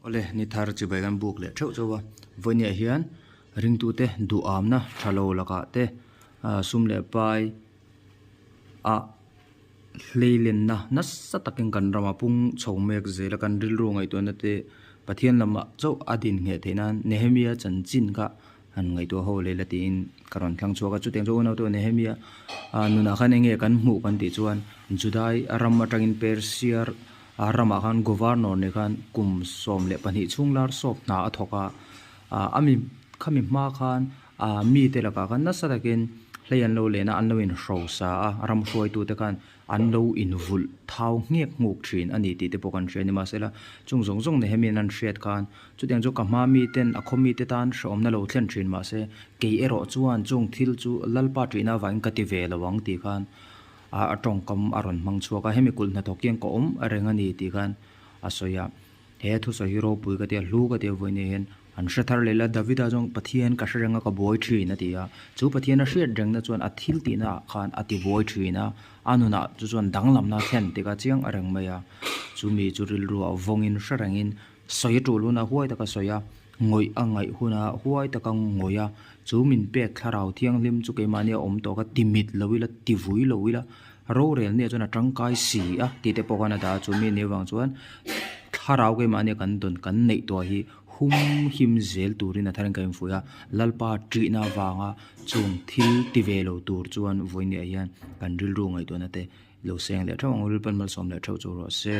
Awle, ni thar chibai kan buk leh theuh chauh a, vawinia hian ringtute duhamna tha lo lakah te sum leh pai a hleilenna nasa takin kan ramah pung chho mek zel a, kan rilru ngaihtuahna te Pathian lamah chauh a din ngheh theih nan Nehemia chanchin kha han ngaihtuah ho leh la tiin ka rawn thlang chhuak a, chutiang chu unau te Nehemia nunah khan enge kan hmuh kan tih chuan Judai ram atangin Persia ramah khan governor nih khan kum 12 chhung lar sawp hna a thawk a, a mi khami hma khan mite lakah khan nasa takin hlei an lo len a, an lo inhrosa a, ram hruaitute khan An lo invulh thau nghek nghuk thin a ni tih te pawh kan hria a ni. Mahsela, chung zawng zawng Nehemian an hriat khan chutiang chu ka hma miten a khaw mite tan hrehawmna lo thlen thin mahse, kei erawh chuan chung thil chu Lalpa ṭihna avangin ka ti ve lo ang tih khan a tawngkam a rawn hmang chhuak a. Hemi kulh hnathawk hian ka awm reng a ni tih khan a sawi a. He thusawi hi ropui ka ti a, hlu ka ti a vawiin hian an hre thar leh la, Davida chuan Pathian ka hre reng a ka buai thin a ti a, chu Pathian a hriat rengna chuan a thil tihna ah khan a ti buai thin a, a nunah chu chuan danglamna a thlen tik a chiang a reng mai a, chumi chu rilru ah vawngin hre rengin sawi a tul hunah huai taka sawi a, ngawih a ngaih hunah huai taka ngawih a, chu min pek thlarau thianghlim chu keimahni a awm tawh kha ti mit lo ila, ti vui lo ila, Rorel nia chuan a tangkai si a tih te pawh khan a dah a, chu mi nih avang chuan thlarau keimah nia kan dawn kan neih tawh hi hum him zel turin a tharin ka infuih a, Lalpa ṭihna avanga chung thil ti ve lo tur chuan vawiin ah hian kan rilru ngaihtuahna te lo seng leh ṭheuh ang u, Lalpan malsawm leh ṭheuh chu rawh se.